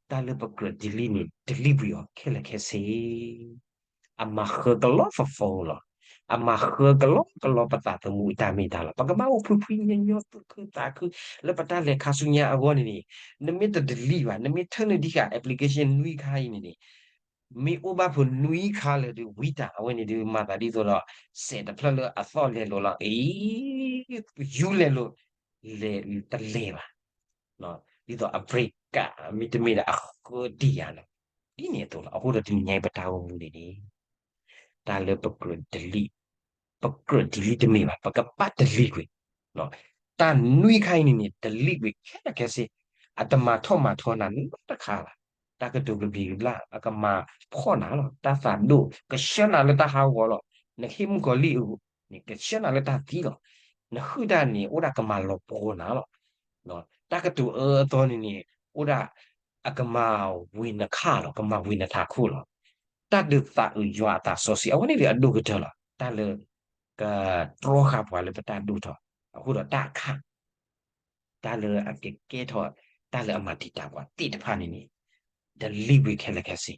တၢ်လၢပကြၢး delete န့ၣ် delete ကွံာ်အီၤခဲလၢာ်ခဲဆ့ အမၤဃၢကလီဖီဖီလီၤ. အမၤဃၢကလီကလီပသးသမူအတၢ်မ့ၢ်တၢ်လီၤ. ပကဘၣ်အိၣ်ဖှံဖှံညီညီသူၣ်ခုသးခု လၢပတၢ်လဲၤခါဆူညါအဂီၢ်န့ၣ်န့ၣ်, နမ့ၢ်တ delete ဘၣ်, နမ့ၢ်ထၢနုာ်ဒံးဃာ် application နွံခါအံၤန့ၣ်န့ၣ်, မ့ၢ်အိၣ်ဘၣ်ဖိနွံခါလၢာ်ဒီး ဝံတၢ် အဝဲန့ၣ်ဒီး မၤသးဒ်သိးဒီး စဲးတဖျၢၣ်လၢအသီၣ်လဲၤလိာ်လီၤ အံၤ ယူလဲၤလိာ် လဲၤတလဲၤဘၣ်. ဒ်သိးအ break က မ့တမ့ၢ်ဒီးအဃၢတံၢ်ယၤလီၤ. ဒ်န့ၣ်အသိးလီၤ. အဃိဒီးတနံၤညါအံၤပတၢ်အိၣ်မူန့ၣ်န့ၣ် တၢ်လၢပကြၢး delete, ပကြၢး delete တမ့ၢ်ဘၣ်, ပကဘၣ် delete ကွံာ်. တၢ်နွံခါအံၤန့ၣ်န့ၣ် delete ကွံာ်ခဲလၢာ်ခဲဆ့, အတမၤထီၣ်မၤထီနၤနီတခါဘၣ်. တၢ်ကတိၤကဘျံးကဘျၣ် အကမၤဖှီၣ်နၤလီၤ. တၢ်သးဒိၣ် ကဆှၢနၤလၢတၢ်ဟးဂီၤလီၤ. နဟ့ၣ်မုၣ်ကီၤလံၢ်အဂီၢ်န့ၣ် ကဆှၢနၤလၢတၢ်သံလီၤ. နဟုၣ်တၢ်န့ၣ် အိၣ်ဒၣ်ကမၤလီၤပှီၢ်နၤလီၤ. တၢ်ကတိၤအၢအသီန့ၣ်န့ၣ် အိၣ်ဒၣ် အကမၤဝံၤနခၣ်လီၤ, ကမၤဝံၤနထးခိၣ်လီၤ. တၢ်ဒုးသးအုးယွၤအသးစီဆှံ အဝဲန့ၣ်ဒီးအဒိၣ်ကတၢၢ်လီၤ. တၢ်လၢ ကတြီဃာ်ပှၤလၢပတၢ်ဒိၣ်ထီၣ်, အဃိဒီးတၢ်အခၣ် တၢ်လၢအကကဲထီၣ် တၢ်လၢအမၤတံာ်တာ်ပှၤသ့ၣ်တဖၣ်န့ၣ်န့ၣ် delete ကွံာ်ခဲလၢာ်ခဲဆ့.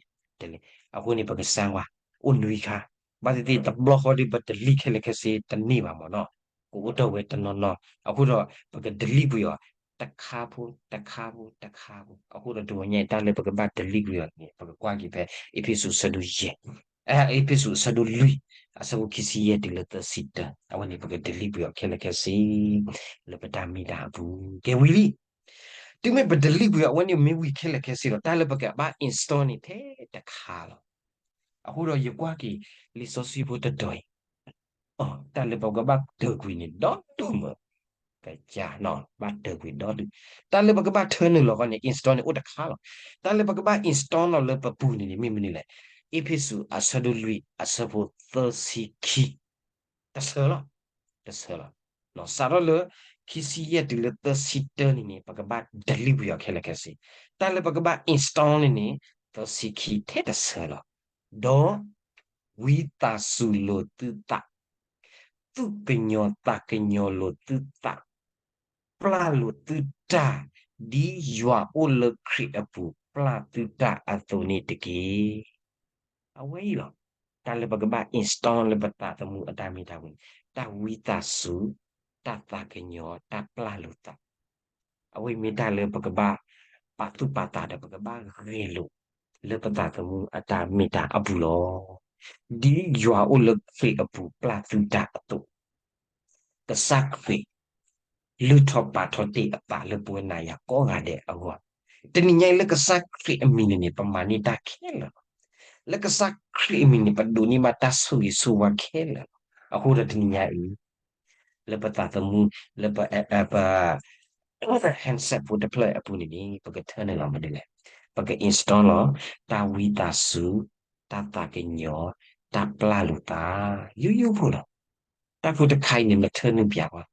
အဃိန့ၣ် ပကစၢ်ဝါ အိၣ်နွံခါ, ဘၣ်သ့ၣ်သ့ၣ်တဘျီဃီဒီး ပ delete ခဲလၢာ်ခဲဆ့တန့ၢ်ဘၣ်မ့ၢ်နီၤ, ကအိၣ်ထီၣ်ဝဲတနီၤနီၤ, အဃိဒီး ပက delete ကွံာ်အီၤ တခါဖိ တခါဖိ တခါဖိ, အဃိဒီးတဂီၤညါအံၤ တၢ်လၢပကဘၣ် delete ကွံာ်အီၤန့ၣ် ပကကွၢ်က့ၤဖဲ အ့းဖ့းစူး အဆၢဒိၣ်ယဲၢ် အ့းဖ့းစူး အဆၢဒိၣ်လွံၢ် အဆၢဖိခံဆံယဲၢ်တုၤလၢသၢဆံတၢ, အဝဲန့ၣ် ပက delete ကွံာ်အီၤခဲလၢာ်ခဲဆ့ လၢပတၢ်မ့ၢ်တၢ်အပူၤ ကဲဝံၤလံ. တုၤမ့ၢ်ပ delete ကွံာ်အီၤ အဝဲန့ၣ်မ့ၢ်ဝံၤခဲလၢာ်ခဲဆ့ဒီး တၢ်လၢပကဘၣ် install န့ၣ် ထဲတခါလီၤ. အဃိဒီးယကွၢ်က့ၤ လံာ်စီဆှံဖိတတီၤအံၤ တၢ်လၢပကဘၣ်တၢၢ်ကွံာ်န့ၣ် ဒီဒူၣ်မး, ကစၢ်နီၤ ဘၣ်တၢၢ်ကွံာ်ဒီဒူၣ်, တၢ်လၢပကဘၣ်ထၢနုာ်လီၤအဂီၢ်န့ၣ် install န့ၣ် အိၣ်တခါလီၤ. တၢ်လၢပကဘၣ် install လီၤလၢပပူၤန့ၣ်န့ၣ် မ့ၢ်မနုၤလဲၣ်, အ့းဖ့းစူး အဆၢဒိၣ်လွံၢ် အဆၢဖိသၢဆံခံ တဆၢလီၤ, တဆၢလီၤ. စးထီၣ်လၢ ခံဆံယဲၢ်တုၤလၢသၢဆံတၢန့ၣ်န့ၣ် ပကဘၣ် delete ကွံာ်အီၤခဲလၢာ်ခဲဆ့, တၢ်လၢပကဘၣ် install န့ၣ်န့ၣ် သၢဆံခံထဲတဆၢလီၤ. ဒီး ဝံသးစူၤလိာ်သုသး, သူၣ်ကညီၤသးကညီၤလိာ်သုသး, ပျၢ်လိာ်သုတၢ်, ဒ်ယွၤအိၣ်လၢခရံာ်အပူၤ ပျၢ်သုတၢ်အသိးန့ၣ်တက့ၢ်. အဝဲအံၤလီၤ. တၢ်လၢပကဘၣ် install လၢပသးသမူအတၢ်မ့ၢ်တၢ်ဝဲန့ၣ် တၢ်ဝံသးစူၤ, တၢ်သးကညီၤ, တၢ်ပျၢ်လိာ်သး, အဝဲအံၤမ့ၢ်တၢ်လၢပကဘၣ်ပာ်သူၣ်ပာ်သးဒီး ပကဘၣ်ဂဲၤလိာ် လၢပသးသမူအတၢ်မ့ၢ်တၢ်အပူၤလီၤ. ဒ်ယွၤအိၣ်လၢခရံာ်အပူၤ ပျၢ်သုတၢ်အသိး ကစၢ်ခရံာ် လုၢ်ထီၣ်ပာ်ထီၣ်တ့ၢ်အသးလၢပဝဲနၤယၤကိးဂၤဒဲးအဂီၢ်, တနံၤညါအံၤလၢကစၢ်ခရံာ်အမံၤန့ၣ်န့ၣ် ပမၤန့ၢ်တၢ်ခဲလၢာ်လီၤ. လၢကစၢ်ခရံာ်အမံၤန့ၣ် ပဒိးန့ၢ်ဘၣ်တၢ်ဆိၣ်ဂ့ၤဆိၣ်ဝါခဲလၢာ်လီၤ. အဃိဒီးတနံၤညါအံၤ လၢပသးသမူ လၢပ ပ handset ဖိတဖျၢၣ်အပူၤန့ၣ်န့ၣ် ပကထၢနုာ်လီၤမနုၤလဲၣ်, ပက install လီၤ တၢ်ဝံသးစူၤ, တၢ်သးကညီၤ, တၢ်ပျၢ်လိာ်သး, ယိယိဖိလီၤ. တၢ်ဖိတခါအံၤန့ၣ် နထၢနုာ်ပၠးကွၢ်,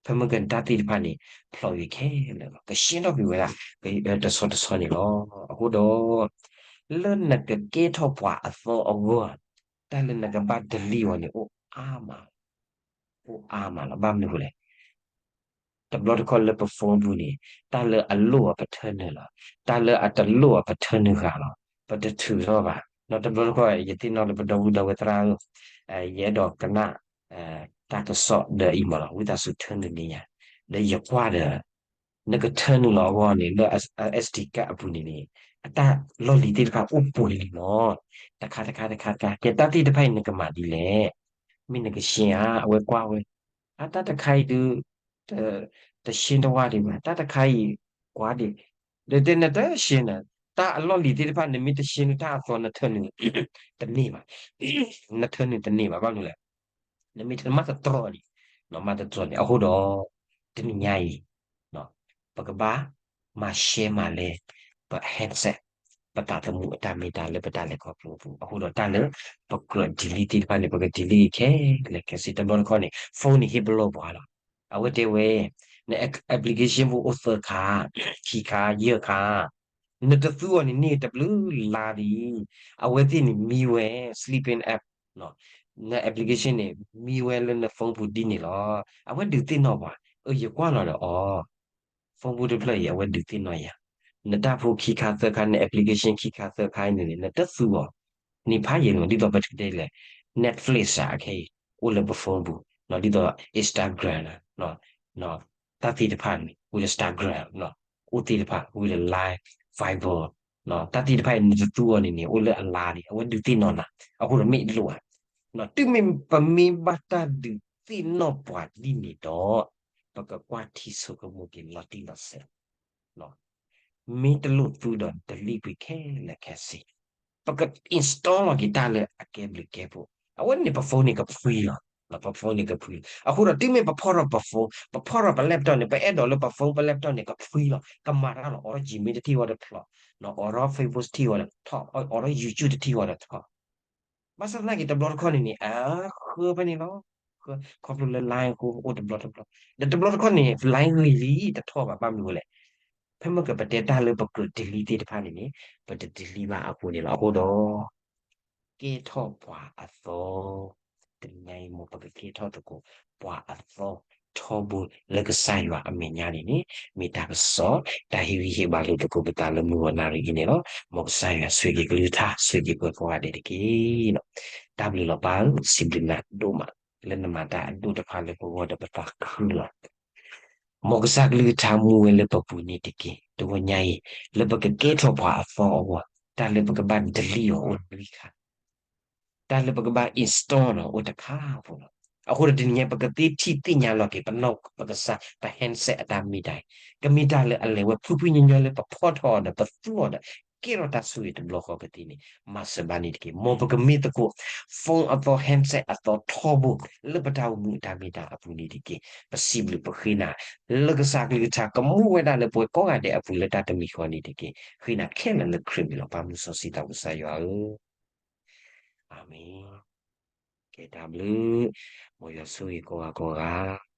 ဖဲမ့ၢ်ကတၢၢ်တၢ်သ့ၣ်တဖၣ်န့ၣ် ဖျိးဂ့ၤခဲလၢာ်လီၤ. ကရှဲထီၣ်ကွံာ်ဝဲဒၣ် တဆီတဆီန့ၣ်လီၤ. အဃိဒီး လၢနကကဲထီၣ်ပှၤအသီအဂီၢ်, တၢ်လၢနကဘၣ် delete အီၤန့ၣ် အိၣ်အါမး, အိၣ်အါမးလီၤ. ဘၣ်မနုၤအဃိလဲၣ် တဘျီတခီၣ်လၢပ phone ပူၤန့ၣ် တၢ်လၢအလိၣ်အီၤပထၢနုာ်လီၤ, တၢ်လၢအတလိၣ်အီၤပထၢနုာ်ဃာ်လီၤ. ပတထုးထီၣ်ဘၣ်. ဒီးတဘျီတခီၣ် ယသ့ၣ်နီၣ်လၢပဒီပုၢ်ဒီဝဲၢ်သရၣ်ဧၢ, ယအဲၣ်ဒိးကနၣ် တၢ်ကစီၣ်ဒီးအံၤမးလီၤ, ဝံသးစူၤထၢနုာ်န့ၢ်ယၤ, ဒီးယကွၢ်ဒီး နကထၢနုာ်လီၤအဂီၢ်န့ၣ် လၢ SD card အပူၤန့ၣ်န့ၣ် အတၢ်လီၢ်လံၤသ့ၣ်တဖၣ်အိၣ်ပှဲၤလံမး, တခါတခါတခါတခါ, ကဲတၢ်သ့ၣ်တဖၣ်အံၤနကမၤဒ်လဲၣ်. မ့ၢ်နကရှဲဧါ, အဝဲကွၢ်ဝဲ, အတၢ်တခါအံၤဒုး တရှဲတဝါဒံးဘၣ်, တၢ်တခါအံၤ ကွၢ်ဒံး, ဒီးတဲနတရှဲန့ၣ် တၢ်အလီၢ်လံၤသ့ၣ်တဖၣ် နမ့ၢ်တရှဲန့ၣ် တၢ်အသီနထၢနုာ် တန့ၢ်ဘၣ်, နထၢနုာ်တန့ၢ်ဘၣ်, ဘၣ်မနုၤလဲၣ်, နမ့ၢ်တမၤတတြီဒံး, မၤတတြီန့ၣ် အဃိဒီး တနံၤညါအံၤ ပကဘၣ်မၤရှဲမၤလဲ ပ handset ပသးသမူအတၢ်မ့ၢ်တၢ်လၢပတၢ်လဲၤခီဖျိအပူၤ, အဃိဒီးတၢ်လၢပကြၢး delete သ့ၣ်တဖၣ်န့ၣ် ပက delete ခဲလၢာ်ခဲဆ့, တဘျီတခီၣ်န့ၣ် phone န့ၣ်ဟ့ၣ်ပလီၢ်ပှၤလီၤ. အဝဲတဲဝဲ န application ဖိအိၣ်သၢခါ, ခံခါ, ယဲၢ်ခါ, နတသူအီၤန့ၣ် န့ၢ်တဘျုးလါလံ, အဝဲသ့ၣ်န့ၣ်မံဝဲ sleeping app န application န့ၣ် မံဝဲလၢန phone ပူၤဒ်န့ၣ်လီၤ. အဝဲဒုးသ့ၣ်နီၣ်ပှၤ, အၢ ယကွၢ်လီၤဒီးအီၤ phone ပူၤတဖျၢၣ်အံၤ အဝဲဒုးသ့ၣ်နီၣ်ယၤ, နတၢ်ဖိခံခါသၢခါ န application ခံခါသၢခါအံၤန့ၣ် နတသူအီၤ န့ၢ်ဖးယံာ်လီၤ, ဒ်သိးပတဲလဲၣ် Netflix ဧါ, ခဲအံၤ အိၣ်လၢပ phone ပူၤ, ဒ်သိး Instagram တၢ်သ့ၣ်တဖၣ်န့ၣ် ဝံၤဒီး Instagram အိၣ်သ့ၣ်တဖၣ် ဝံၤဒီး Line, Viber တၢ်သ့ၣ်တဖၣ်အံၤ နတသူအီၤန့ၣ်န့ၣ် အိၣ်လၢအလါလံ, အဝဲဒုးသ့ၣ်နီၣ်နၤ, အဃိဒီးမ့ၢ်လိၣ်ဧါ, တုၤမ့ၢ်ပမ့ၢ်ဘၣ်တၢ်ဒုးသ့ၣ်နီၣ်ပှၤဒ်န့ၣ်ဒီး ပကကွၢ်ထံဆိကမိၣ်က့ၤလီၤတံၢ်လီၤဆဲး မ့ၢ်တလိၣ်သူဒီး delete ကွံာ်ခဲလၢာ်ခဲဆ့, ပက install လီၤက့ၤတၢ်လၢအကဲဘျုးကဲဖှိၣ်, အဝဲန့ၣ် ပ phone န့ၣ်ကဖှံလီၤ, ပ phone န့ၣ်ကဖှံလီၤ. အဃိဒီးတုၤမ့ၢ်ပဖီၣ်ထီၣ်ပ phone, ပဖီၣ်ထီၣ်ပ laptop န့ၣ် ပအဲၣ်ဒိးလၢပ phone ပ laptop န့ၣ် ကဖှံလီၤ, ကမၤတၢ်လီၤ, အိးထီၣ် Gmail တထံၣ်ဝဲတထီၣ်, အိးထီၣ် Facebook တထံၣ်ဝဲတထီၣ်, အိးထီၣ် YouTube တထံၣ်ဝဲတထီၣ် ဘၣ်ဆၣ်သနာ်က့ တဘျီတခီၣ်န့ၣ်န့ၣ် အဃၢဖဲန့ၣ်လီၤ. ဃၢ ခီဖျိလၢ line အဃိ အိၣ်တဘျီတဘျီ, ဒီးတဘျီတခီၣ်န့ၣ် line ဂ့ၤလံ တထီၣ်ဘၣ် ဘၣ်မနုၤဝဲလဲၣ်. ဖဲမ့ၢ်ကပတဲတၢ်လၢပကြၢး delete သ့ၣ်တဖၣ်န့ၣ်န့ၣ် ပတ delete ဘၣ်အဃိန့ၣ်လီၤ. အဃိဒီး ကဲထီၣ်ပှၤအသီ, တနံၤညါအံၤ မ်ပကကဲထီၣ်သကိး ပှၤအသီထီဘိလၢကစၢ်ယွၤအမဲာ်ညါန့ၣ်န့ၣ် မ့ၢ်တၢ်ကစီၣ် တၢ်ဟ့ၣ်ဂံၢ်ဟ့ၣ်ဘါလိာ်သကိးပသးလၢမုၢ်ဂီၤနၣ်ရံၣ်အံၤန့ၣ်လီၤ. မ်ကစၢ်ယွၤဆိၣ်ဂ့ၤက့ၤကလုၢ်ကထါ ဆိၣ်ဂ့ၤက့ၤပှၤကိးဂၤဒဲးတက့ၢ်. တၢ်ဘျုးလီၤပၢ်ဧၢ, စံးဘျုးနၤဒိၣ်မး လၢနမၤတၢ်အဒိၣ်တဖၣ်လၢပဂီၢ်ဒီးပသးခုလီၤ. မ်ကစၢ်ကလုၢ်ကထါမူဝဲလၢပပူၤန့ၣ်တက့ၢ်. တဂီၤညါအံၤ လၢပကကဲထီၣ်ပှၤအသီအဂီၢ် တၢ်လၢပကဘၣ် delete အီၤအိၣ်နွံခါ, တၢ်လၢပကဘၣ် install အီၤအိၣ်တခါဖိလီၤ. အဃိဒီးတနံၤညါ ပကသ့ထံၣ်သ့ၣ်ညါလီၤက့ၤ ပနီၢ်ပကစၢ် ပ handset အတၢ်မ့ၢ်တၢ်အံၤ ကမ့ၢ်တၢ်လၢအလဲၤဝဲဖှံဖှံညီညီလၢပဖီၣ်ထီၣ်အီၤဒီးပသူအီၤဒီး ကဲထီၣ်တၢ်ဆိၣ်ဂ့ၤတဘျီဃီကသ့န့ၣ် မၤစၢၤဘၣ်န့ၣ်တက့ၢ်. မ်ပကမ့ၢ်သကိး phone အသီ handset အသီထီဘိ လၢပတၢ်အိၣ်မူအတၢ်မ့ၢ်တၢ်အပူၤန့ၣ်တက့ၢ်. ပစံးဘျုးပဃ့နၤ လၢကစၢ်ကလုၢ်ကထါကမူဝဲဒၣ်လၢပှၤကိးဂၤဒဲးအပူၤလၢတၢ်တမံၤဃီန့ၣ်တက့ၢ်. ဃ့နၤခဲလၢာ်လၢခရံာ်မံၤလီၤ. ပၢ်မုၢ်စီဆှံသးဝံၣ်ကစၢ်ယွၤဧၢ, အၤမ့ၣ်. ကဲတၢ်ဘျုး, မ်ယွၤဆိၣ်ဂ့ၤကိးဂၤကိးဂၤ.